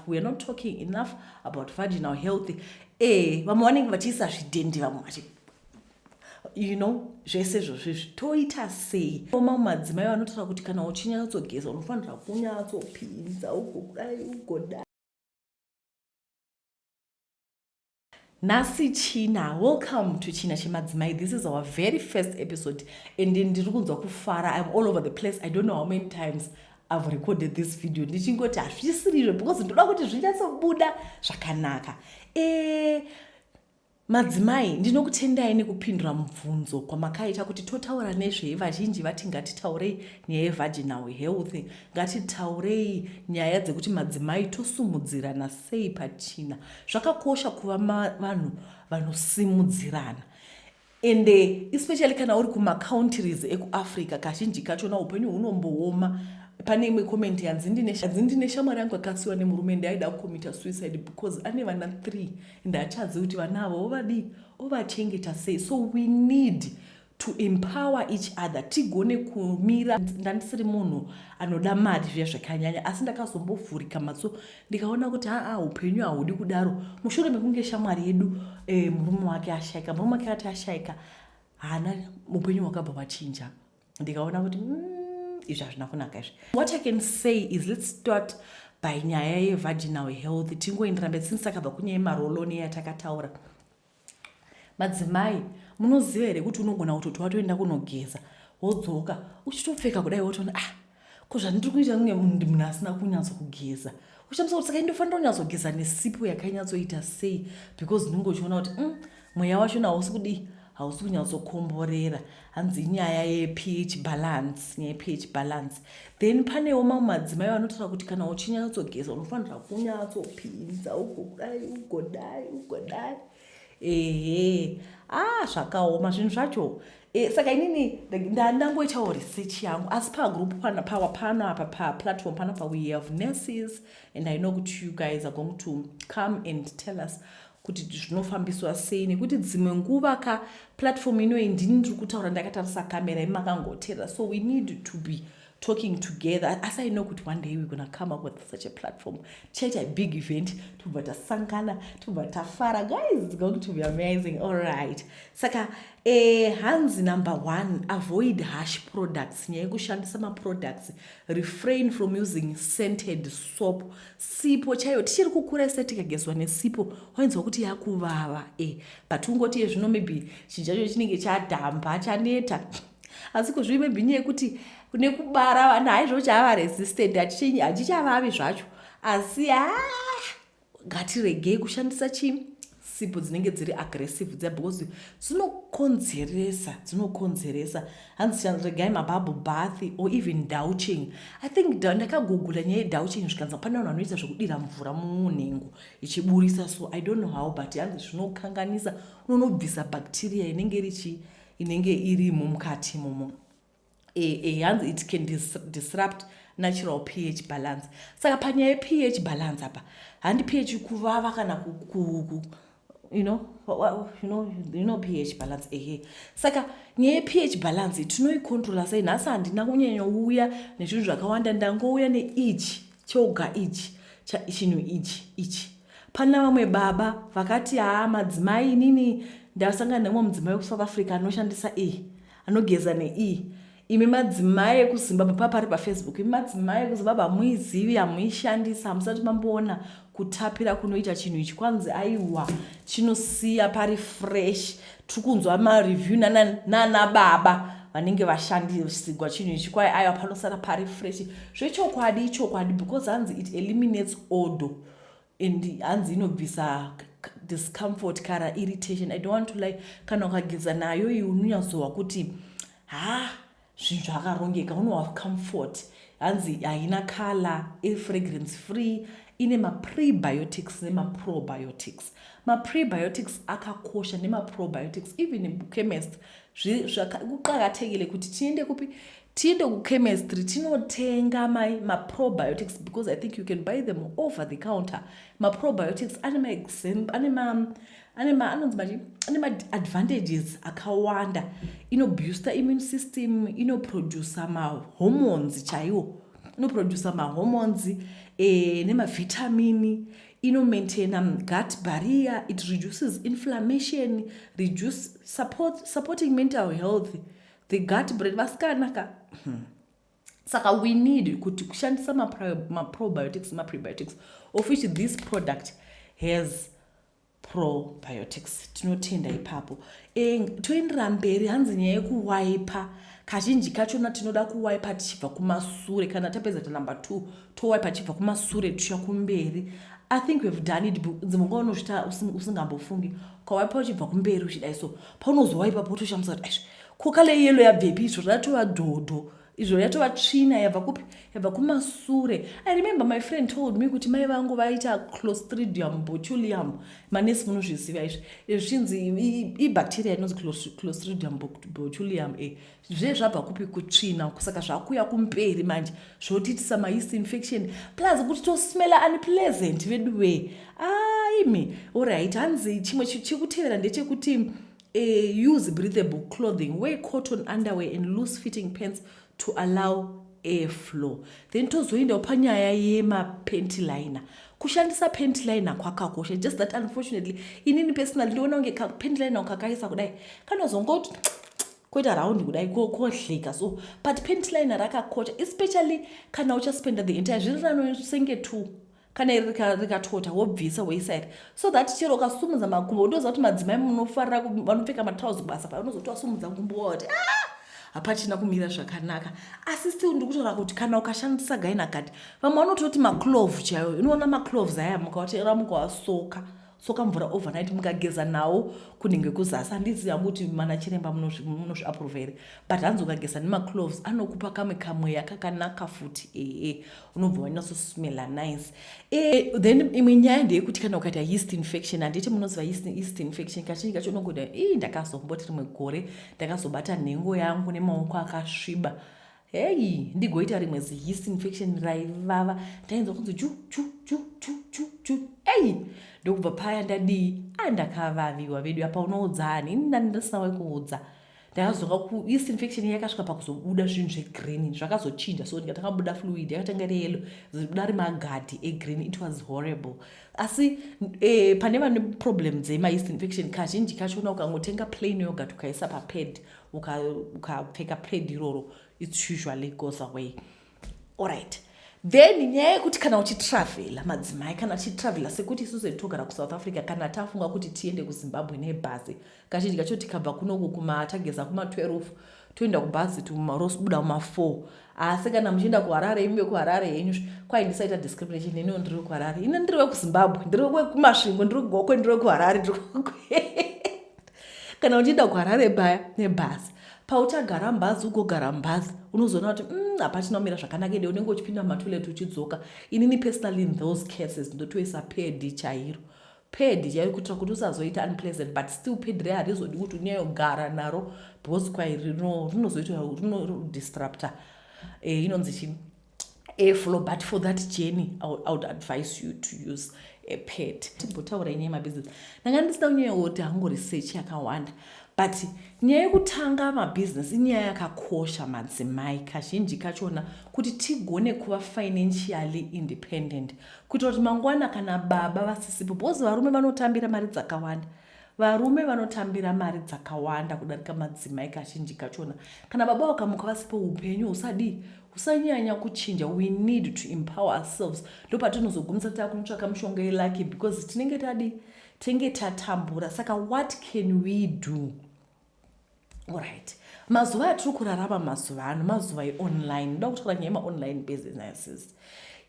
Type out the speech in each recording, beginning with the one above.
We are not talking enough about vaginal health. Vamwe vanenge vachiisa zvidhende, vamwe vachi zvese izvozvo izvi toita sei? Mamwe madzimai vanotaura kuti kana uchinyatsogeza unofanira kunyatsopinza ugodai ugodai. Nhasi China, welcome to China Chemadzimai. This is our very first episode and ndiri kunzwa kufara. I'm all over the place. I don't know how many times I've recorded this video ndichingoti hazvisirizvo because ndoda kuti zvinyatsobuda zvakanaka. Madzimai, ndinokutendai nekupindura mubvunzo kwamakaita kuti totaura nezvei. Vazhinji vati ngatitaurei nyaya yevaginal health, ngatitaurei nyaya dzekuti madzimai tosumudzirana sei pachina. Zvakakosha kuva vanhu vanosimudzirana, ende especially kana uri kumacountries ekuAfrica, kazhinji kachona upenyu hunombooma. Pane imwe comment yanzi ndine shamwari yangu akasiyiwa nemurume, ndi aida kucommita suicide because ane vana 3 and achazivi kuti vana avo ovadii, ovachengeta sei. So we need to empower each other, tigone kumira. Ndandisiri munhu anoda mari zviya zvakanyanya, asi ndakazombovhurika matso ndikaona kuti aa, upenyu haudi kudaro. Mushure mekunge shamwari yedu murume wake ashaika, murume wake ati ashaika, haana, upenyu hwakabva hwachinja. Ndikaona kuti izvi hazvina kunaka izvi. What I can say is, let's start by nyaya yevaginal health. Tingoenderana mberi since takabva kunyaya yemaroll-on yatakataura. Madzimai, munoziva here kuti unogona kutoti watoenda kunogeza, wodzoka uchitopfeka kudai, wotoona, "Ah, ko zvandiri kuita kunge munhu asina kunyatsokugeza?" Ushamisa kuti saka indofanira kunyatsogeza nesipo yakanyatsoita sei, because unenge uchiona kuti mweya wachona hausi kudii, hausi kunyatsokomborera. Hanzi inyaya yepH balance, nyaya yepH balance. Then panewo mamwe madzimai vanotaura kuti kana uchinyatsogeza unofanira kunyatsopinza ugodai ugodai ugodai. Ehe, ah, zvakaoma zvinhu zvacho. Saka inini ndangoitawo research yangu, asi pagroup pawa pano apa, paplatform panapa, we have nurses and I know kuti you guys are going to come and tell us kuti zvinofambiswa sei, nekuti dzimwe nguva ka platform inoyi ndini ndiri kutaura ndakatarisa kamera, imi makangoteerera. So we need to be talking together. Asi I know kuti one day we're gonna come up with such a platform, tichaita a big event, tobva tasangana, tobva tafara. Guys, it's going to be amazing. All right, saka hanzi number one, avoid harsh products. Nyaya yekushandisa maproducts, refrain from using scented soap. Sipo chaiyo, tichiri kukura ise tikagezwa nesipo wainzwa kuti yakuvava, but ungoti yezvino maybe chinhu chacho chinenge chadhamba, chaneta, asi kuzvii maybe nyaya yekuti nekubara vana haizvo chava resistant, hachichavavi zvacho. Asi ha, ngatiregei kushandisa chii, sipo dzinenge dziri aggressive dziya, because dzinokonzeresa, dzinokonzeresa. Hanzi regai mabubble bath or even douching. I think ndakagugula nyaya yedouching, zvikanzi pane vanhu vanoita zvekudira mvura munhengo ichiburisa. So I don't know how, but hanzi zvinokanganisa, unonobvisa bacteria inenge irichi inenge irimo mukati imomo. Hanzi it can disrupt natural pH balance. Saka panyaya yepH balance apa, handi pH kuvava kana ku you know pH balance. Ehe, saka nyaya yepH balance tinoicontrola sei? Nhasi handina kunyanyouya nezvinhu zvakawanda, ndangouya neichi choga ichi, chinhu ichi ichi. Pana vamwe baba vakati, "Haa, madzimai, inini ndasangana nemumwe mudzimai wekuSouth Africa anoshandisa iyi, anogeza neiyi. Imi madzimai ekuZimbabwe," papari paFacebook, "imi madzimai ekuZimbabwe hamuizivi, hamuishandisa, hamusati mamboona kutapira kunoita chinhu ichi." Kwanzi aiwa, chinosiya pari fresh. Tiri kunzwa mareview nana baba vanenge vashandisigwa chinhu ichi, kwai aiwa, panosara pari fresh. Zvechokwadi, ichokwadi, because hanzi it eliminates odor and hanzi inobvisa discomfort kana irritation. I don't want to lie, kana ukageza nayo iyi unonyatsohwa kuti ha, zvinhu zvakarongeka, unohwa comfort. Hanzi haina color, ifragrance free, ine maprebiotics nemaprobiotics. Maprebiotics akakosha nemaprobiotics. Even kuchemist kuqakathekile kuti tiende kupi, tiende kuchemistry tinotenga maprobiotics, because I think you can buy them over the counter. Maprobiotics ane anonzi machi, ane maadvantages akawanda. Inobooster immune system, inoproducer mahormones chaiwo. Inoproduca mahormones nemavhitamini, inomaintaina gut barrier. It reduces inflammation, reduce supporting mental health, the gut brain. Vasikana ka, saka we need kuti kushandisa maprobiotics, maprebiotics, of which this product has probiotics. Tinotenda ipapo. Toendera mberi. Hanzi nyaya yekuwaipa, kazhinji kachona tinoda kuwaipa tichibva kumasure. Kana tapedza ta number 2, towaipa tichibva kumasure tichiya kumberi. I think we've done it. Dzimwe nguva unozvita usingambofungi, ukawaipa uchibva kumberi uchidai so, paunozowaipa potoshamisa kuti aizvi, ko colour yellow yabvepi? Izvo ratova dhodho, izvo yatova tsvina. Yabva kupi? Yabva kumasure. I remember my friend told me kuti mai vangu vaita Clostridium botulium. Manesi munozviziva izvi. Zvichinzi ibacteria inonzi Clostridium botulium. Zve zvabva kupi? Kutsvina. Saka zvakuya kumberi manje, zvotiitisa mayeast infection, plus kuti tosmela unpleasant veduwe. Aimi, alright. Hanzi chimwe chekutevera ndechekuti use breathable clothing. Wear cotton underwear and loose fitting pants to allow airflow. Then tozoendawo panyaya yemapanty liner. Kushandisa panty liner kwakakosha. Just that unfortunately, inini personally ndioona kunge panty liner ukakaisa kudai kanozongoti koita raundi kudai, kohleka so. But panty liner rakakosha, especially kana uchaspenda the entire, zviri rano senge two. Kana iri rikatota, wobvisa woisa iri, so that chero ukasumudza makumbo, undoziva kuti madzimai munofarira vanopfeka matrauzi kubasa, pa unozoti wasumudza gumbo wati, ah, hapachina kumira zvakanaka. Asi still ndikutaura kuti kana ukashandisa GynaGuard, vamwe vanototi maclove chaiwo. Unoona macloves aya, mukavatera, mukawasoka soka mvura overnight, mukageza nawo kunenge kuzasi. Handizivi hangu kuti mana chiremba munozviapprova here, but hanzi ukageza nemacloves anokupa kamwe kamweya kakanaka futi. Ehe, unobva wanyatsosmela nice. Then imwe nyaya ndeyekuti kana ukaita yeast infection, handiti munoziva yeast infection? Kazhinji kacho unongoda ii. Ndakazomboti rimwe gore ndakazobata nhengo yangu nemaoko akasviba. Hei, ndigoita rimwe ziyeast infection raivava. Ndainzwa kunzi chu chu chu chu chu chu. Ei, ndokubva paya ndadii? Andakavaviwa vedu. Apa unoudza ani? Ini ndani ndisina wekuudza. Ndakazonga kuyeast infection yakasvika pakuzobuda zvinhu zvegreen, zvakazochinja. So ndikatanga kubuda fluid yakatanga iri yellow, zibuda rimagadhi egreen. It was horrible. Asi pane vane problem dzemayeast infection, kazhinji kachona ukangotenga plain yogurt, ukaisa papad, ukapfeka pad iroro, it usually goes away. Alright, then nyaya yekuti kana uchitravhela, madzimai, kana uchitravhela, sekuti isusu togara kuSouth Africa, kana tafunga kuti tiende kuZimbabwe nebhazi, kazhinji kacho tikabva kunoku kumatageza kuma12, toenda kubhazi robuda kuma4. Asi kana muchienda kuHarare, imi vekuHarare henyu, kwai ndisaita discrimination, iniwo ndiri kuHarare, ine ndiri wekuZimbabwe, ndiri wekuMasvingo, ndiri kuGokwe, ndiri wekuHarare, ndiri. Kana uchienda kuHarare paya nebhazi, pauchagara mubhazi, ugogara mubhazi, unozoona kuti hapachina kumira zvakanaka. Ende unenge uchipinda mumatoilet uchidzoka. Inini personally, in those cases, ndotoisa pad chairo, pad chairo, kuitira kuti usazoita unpleasant. But still pad re harizodi kuti unyanyogara naro, because kwai rinozoita rinodisrupta inonzi chii, airflow. But for that journey, I would advise you to use a pad. Timbotaura inyaya yemabhizinesi. Ndanga ndisina kunyanya hangu research yakawanda, but nyaya yekutanga mabhizinesi inyaya yakakosha, madzimai, kazhinji kachona kuti tigone kuva financially independent, kuitira kuti mangwana kana baba vasisipo, because varume vanotambira mari dzakawanda. Varume vanotambira mari dzakawanda kudarika madzimai kazhinji kachona. Kana baba vakamuka vasipo, upenyu husadii, husanyanya kuchinja. We need to empower ourselves. Ndopatinozogumisa takunotsvaka mishonga yelucky, because tinenge tadii? Tinenge tatambura. Saka what can we do? Alright, mazuva atiri kurarama mazuva ano mazuva eonline. Ndoda kutaura nyaya yemaonline businesses.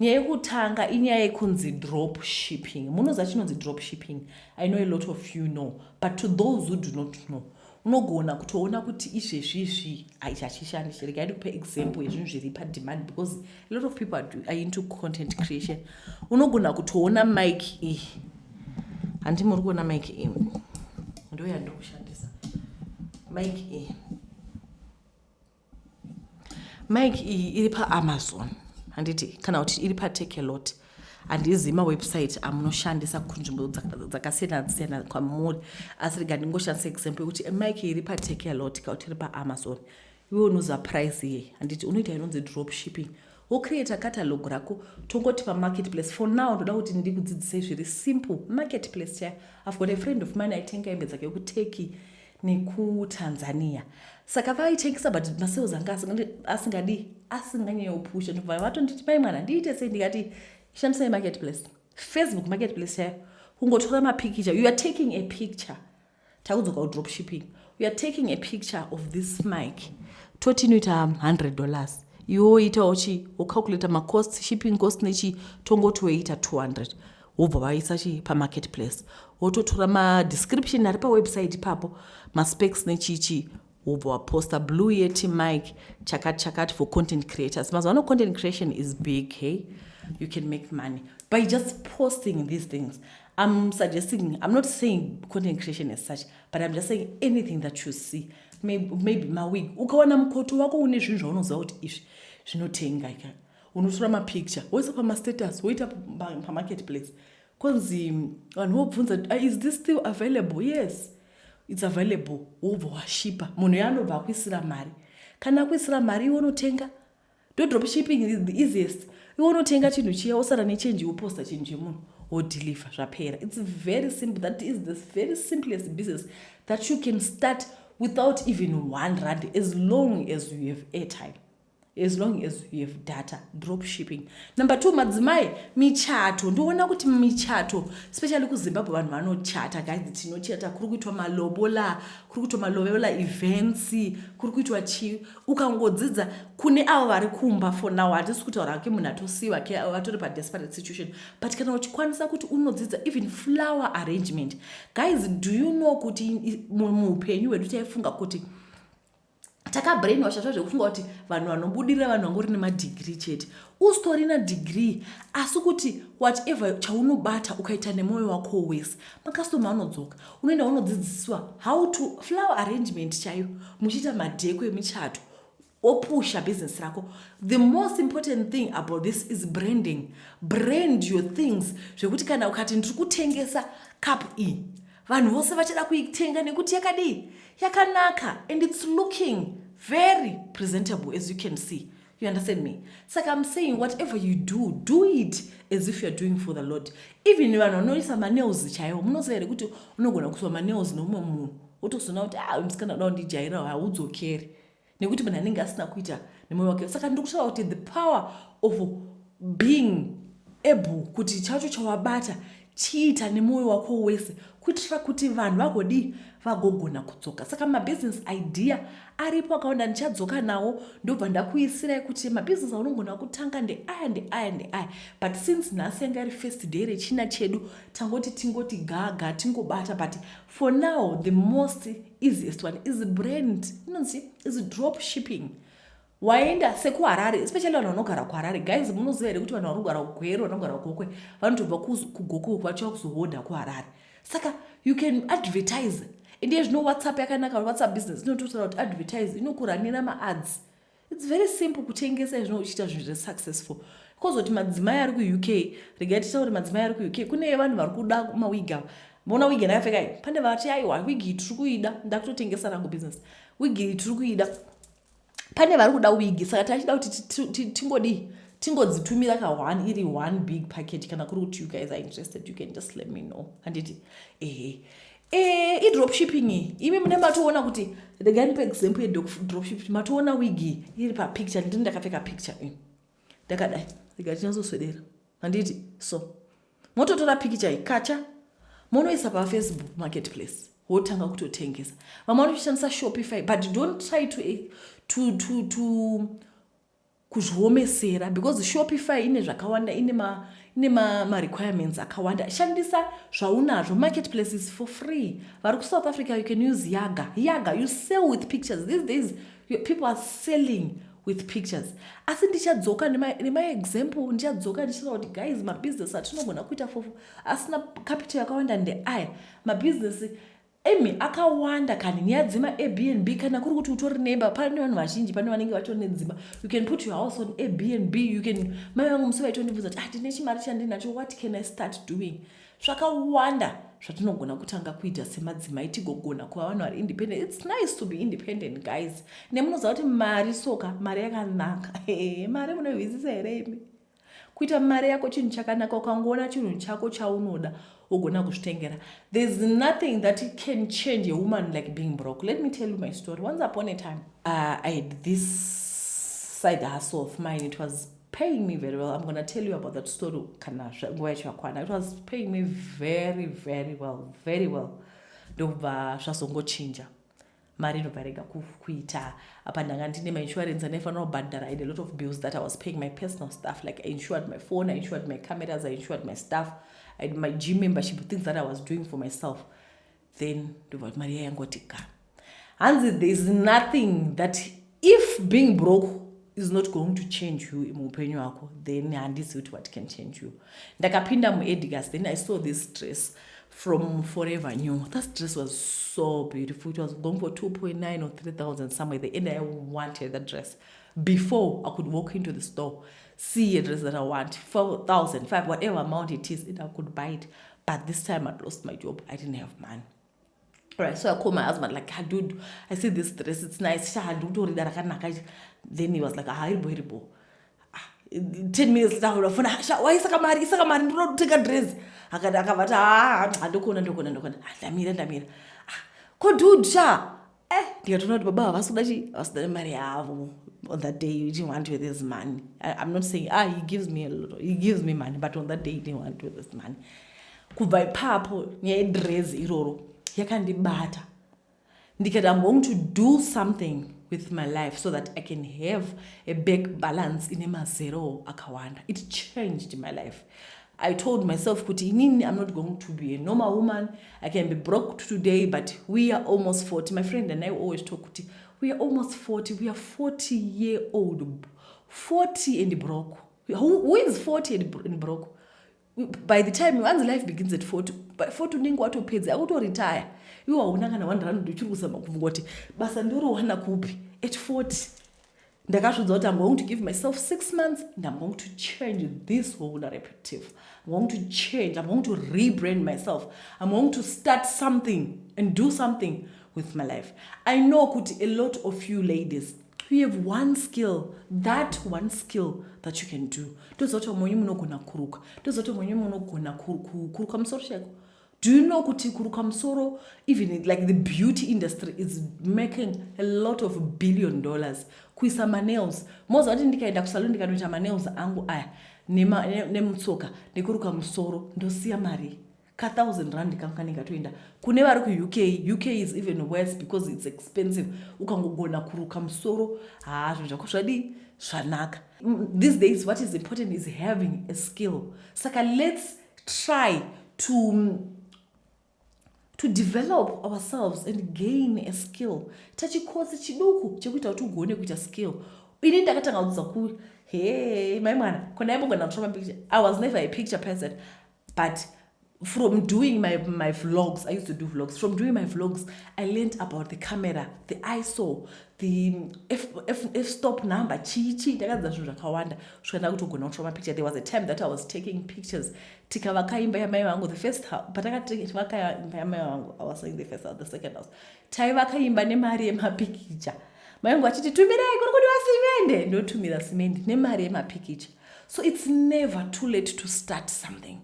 Nyaya yekutanga inyaya yekunzi drop shipping. Munoziva chinonzi drop shipping? I know a lot of you know, but to those who do not know, unogona kutoona kuti izvezvizvi aichi hachishandi. Regai ndikupe example yezvinhu zviri pademand, because a lot of people are into content creation. Unogona kutoona mic iyi. Handi muri kuona mic iyi? Ndo yandiri kushandisa, mic iyi. Mic iyi iri paAmazon, handiti? Kana kuti iri paTakealot. Handizivi mawebsite amunoshandisa kunzvimbo dzakasiyana siyana kwamuri, asi rega ndingoshandisa example yekuti mic iri paTakealot kana kuti iri paAmazon. Iwe unoziva price iyi, handiti? Unoita inonzi drop shipping. Wocreata catalog rako. Tongoti pamarketplace for now. Ndoda kuti ndikudzidzisei zviri simple, marketplace chaya. I've got a friend of mine aitenga hembe dzake kuTurkey nekuTanzania. Saka vaitengesa, but masales anga asingadi, asinganyanyopusha. Ndobva vatonditi, "Mai mwana, ndiite sei?" Ndikati, "Shandisai marketplace, Facebook Marketplace chayo." Kungotora mapikicha. You are taking a picture. Takudzoka kudrop shipping. We are taking a picture of this mic. Toti inoita $100. Iwe woitawo chi wocalculata macost, shipping cost nechi, tongoti woita 200. Wobva waisa chi pamarketplace, wototora madescription ari pawebsite ipapo, maspecs nechichi, wobva waposta Blue Yeti mic, chakati chakati, for content creators. Mazuva ano content creation is big. Hey, you can make money by just posting these things. I'm suggesting, I'm not saying content creation as such, but I'm just saying anything that you see, maybe mawig. Ukawana mukoto wako une zvinhu zvaunoziva kuti izvi zvinotenga ika, unotora mapicture, woisa pamastatus, woita pamarketplace. Konzi vanhu vobvunza, "Ah, is this still available?" "Yes, it's available." Wobva washipa. Munhu yaanobva akuisira mari. Kana akuisira mari, iwe unotenga. Ndo drop shipping is the easiest. Iwe unotenga chinhu chiya, wosara nechenji, woposta chinhu chemunhu, wodeliver, zvapera. It's very simple. That is the very simplest business that you can start without even R1, as long as you have airtime, as long as you have data. Drop shipping. Number two, madzimai, michato. Ndoona kuti michato, especially kuZimbabwe, vanhu vanochata. Guys, tinochata. Kuri kuitwa malobola, kuri kuitwa malobola events, kuri kuitwa chii. Ukangodzidza, kune avo vari kumba, for now hatisi kutaura ke munhu atosiyiwa ke atori padesperate situation, but kana uchikwanisa kuti unodzidza even flower arrangement. Guys, do you know kuti muupenyu hwedu taifunga kuti takabrainwasha zva zvekufunga kuti vanhu vanobudirira vanhu vangori nemadegree chete? Usitorina degree, asi kuti whatever chaunobata, ukaita nemwoyo wako wese, makastoma anodzoka. Unoenda unodzidziswa how to flower arrangement chaiyo, muchiita madheko emichato, opusha business rako. The most important thing about this is branding. Brand your things zvekuti kana ukati, "Ndiri kutengesa cup iyi," vanhu vose vachada kuitenga nekuti yakadii? Yakanaka, and it's looking very presentable, as you can see. You understand me? Saka I'm saying, whatever you do, do it as if you're doing for the Lord. Even vanhu vanoisa manails chaiwo, munoziva here kuti unogona kuiswa manails nomumwe munhu, wotozoona kuti, "Ah, musikana da kundijaira," haudzokeri nekuti munhu anenge asina kuita nemwoyo wake. Saka ndiri kutaura kuti the power of being able kuti chacho chawabata, chiita nemwoyo wako wese kuitira kuti vanhu vagodii? Vagogona kudzoka. Saka mabusiness idea aripo akawanda. Ndichadzoka nawo, ndobva ndakuisirai kuti mabhizinesi aunogona kutanga ndeaya, ndeaya, ndeaya. But since nhasi yanga iri first day rechina chedu, tangoti tingoti gaga, tingobata. But for now, the most easiest one is brand inonzi is drop shipping. Waenda sekuHarare, especially vanhu vanogara kuHarare. Guys, munoziva here kuti vanhu vanogara kuGweru, vanogara kuGokwe, vanotobva kuGokwe vachiva kuzohodha kuHarare? Saka you can advertise. Ende zvino WhatsApp yakanaka. WhatsApp Business inototaura kuti advertise, inokuranira maads. It's very simple kutengesa izvino uchiita zvinhu zviri successful. Kozoti madzimai ari kuUK, regai titaure madzimai ari kuUK. Kune vanhu vari kuda mawig ava. Maona wig ndakapfeka iyi? Pane vati, "Aiwa, wig iyi tiri kuida." Ndakutotengesa rangu business. "Wig iyi tiri kuida." Pane vari kuda wig, saka tachida kuti tingodii? Tingodzitumira ka1 iri one big package. Kana kuri kuti you guys are interested, you can just let me know, handiti? Ehe, idrop shipping iyi. Imi mune matoona kuti, regai ndipe example yedrop shipping. Matoona wig iri papicture, ndini ndakapfeka picture iyi ndakadai. Rega tinyatsoswedera, handiti? So mototora picture iyi kacha, monoisa paFacebook Marketplace, wotanga kutotengesa. Vamwe vanochishandisa Shopify, but don't try to kuzviomesera because Shopify ine zvakawanda, ine marequirements akawanda. Shandisa zvaunazvo. Marketplace is for free. Vari kuSouth Africa, you can use Yaga. Yaga, you sell with pictures. These days people are selling with pictures. Asi ndichadzoka nemaexample, ndichadzoka ndichitaura kuti, guys, mabusiness atinogona kuita for asina capital yakawanda ndeaya mabhizinesi. Imi akawanda kani nyaya dzema-Airbnb. Kana kuri kuti utori nemba, pane vanhu vazhinji, pane vanenge vatori nedzimba. You can put your house on Airbnb. You can, mai vangu musi vaitondibvunza kuti, "Ah, ndine chimari chandinacho, what can I start doing?" Zvakawanda zvatinogona kutanga kuita semadzimai, tigogona kuva vanhu vari independent. It's nice to be independent, guys. Nemunoziva kuti mari soka, mari yakanaka. Mari munoihwisisa here imi? Kuita mari yako chinhu chakanaka. Ukangoona chinhu chako chaunoda, wogona kuzvitengera. There's nothing that can change a woman like being broke. Let me tell you my story. Once upon a time, I had this side hustle of mine. It was paying me very well. I'm gonna tell you about that story kana nguva yacho yakwana. It was paying me very, very well, very well. Ndobva zvazongochinja, mari inobva rega kuita. Apa ndanga ndine mainsurance andaifanira kubhadhara. I had a lot of bills that I was paying, my personal stuff. Like, I insured my phone, I insured my cameras, I insured my stuff, I had my gym membership, things that I was doing for myself. Then ndobva kuti mari yayangoti ga. Hanzi there is nothing that, if being broke is not going to change you muupenyu hwako, then handizivi kuti what can change you. Ndakapinda muEdgars, then I saw this dress from Forever New. That dress was so beautiful. It was going for 2.9 or 3000 somewhere there, and I wanted that dress. Before I could walk into the store, see a dress that I want, 4000, 5, whatever amount it is, and I could buy it. But this time I'd lost my job. I didn't have money. Right, so I called my husband, like, "Ah, dude, I see this dress, it's nice. Sha, ndikutorida, rakanaka." Then he was like, "Ah, iribo, iribo." 10 minutes later, unafona, "Sha, waisaka mari, isaka mari, ndinotenga dress." Akati, akavati, "Ah, ndokona, ndokona, ndokona." "Ah, ndamira, ndamira." "Ah, ko dude, sha." Ndikatoona kuti baba havasi kuda chi, havasi kuda mari yavo. On that day he didn't want with his money. I'm not saying, ah, he gives me a lot, he gives me money, but on that day he didn't want with his money. Kubva ipapo, nyaya yedress iroro yakandibata. Ndikati, "I'm going to do something with my life so that I can have a bank balance ine mazero akawanda." It changed my life. I told myself kuti inini, I'm not going to be a normal woman. I can be broke today, but we are almost 40. My friend and I always talk kuti we are almost 40. We are 40 year old, 40 and broke. Who is 40 and broke? By the time one's life begins at 40, by 40 unenge watopedza, akutoretire. Iwe hauna kana 1 rand, uchiri kuzama kufunga kuti basa ndorowana kupi at 40. Ndakazvidza kuti I'm going to give myself 6 months and I'm going to change this whole narrative. I'm going to change, I'm going to rebrand myself. I'm going to start something and do something with my life. I know kuti a lot of you ladies, you have one skill, that one skill that you can do. Toziva kuti vamwe munogona kuruka, toziva kuti vamwe munogona kuruka musoro chaiko. Do you know kuti kuruka musoro, even like the beauty industry is making a lot of billion dollars? Kuisa manails, moziva kuti ndikaenda kusalon, ndikanoita manails angu aya nemutsoka nekuruka musoro, ndosiya mari ka1000 rand kangu kanenge katoenda. Kune vari kuUK, UK is even worse because it's expensive. Ukangogona kuruka musoro, haa, zvinhu zvako zvadii, zvanaka. These days what is important is having a skill. Saka let's try to develop ourselves and gain a skill, tachikosi chiduku chekuita kuti ugone kuita skill. Ini ndakatanga kudzidza ku, he, mai mwana, kona aimbogona kutora mapicture. I was never a picture person, but from doing my vlogs, I used to do vlogs, from doing my vlogs I learned about the camera, the ISO, the f stop number, chii chii. Ndakadzidza zvinhu zvakawanda kusvika ndakutogona kutora mapicture. There was a time that I was taking pictures. Tikavaka imba yamai vangu, the first house. Patakavaka imba yamai vangu, I was saying the first house, the second house, taivaka imba nemari yemapikicha. Mai vangu achiti, "Tumirai, kuri kudiwa simende." Ndotumira simende nemari yemapikicha. So it's never too late to start something.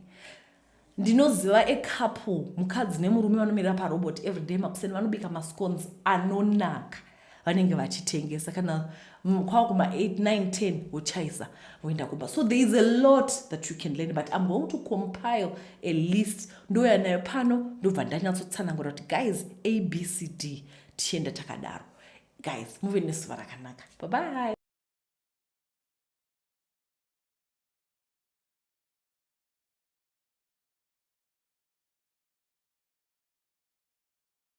Ndinoziva a couple, mukadzi nemurume, vanomirira parobot everyday makuseni, vanobika mascones anonaka, vanenge vachitengesa. Kana kwava kuma8, 9, 10, vochaisa, voenda kumba. So there is a lot that you can learn, but I'm going to compile a list, ndouya nayo pano, ndobva ndanyatsotsanangura kuti, guys, A, B, C, D, tichienda takadaro. Guys, muve nezuva rakanaka. Bye bye.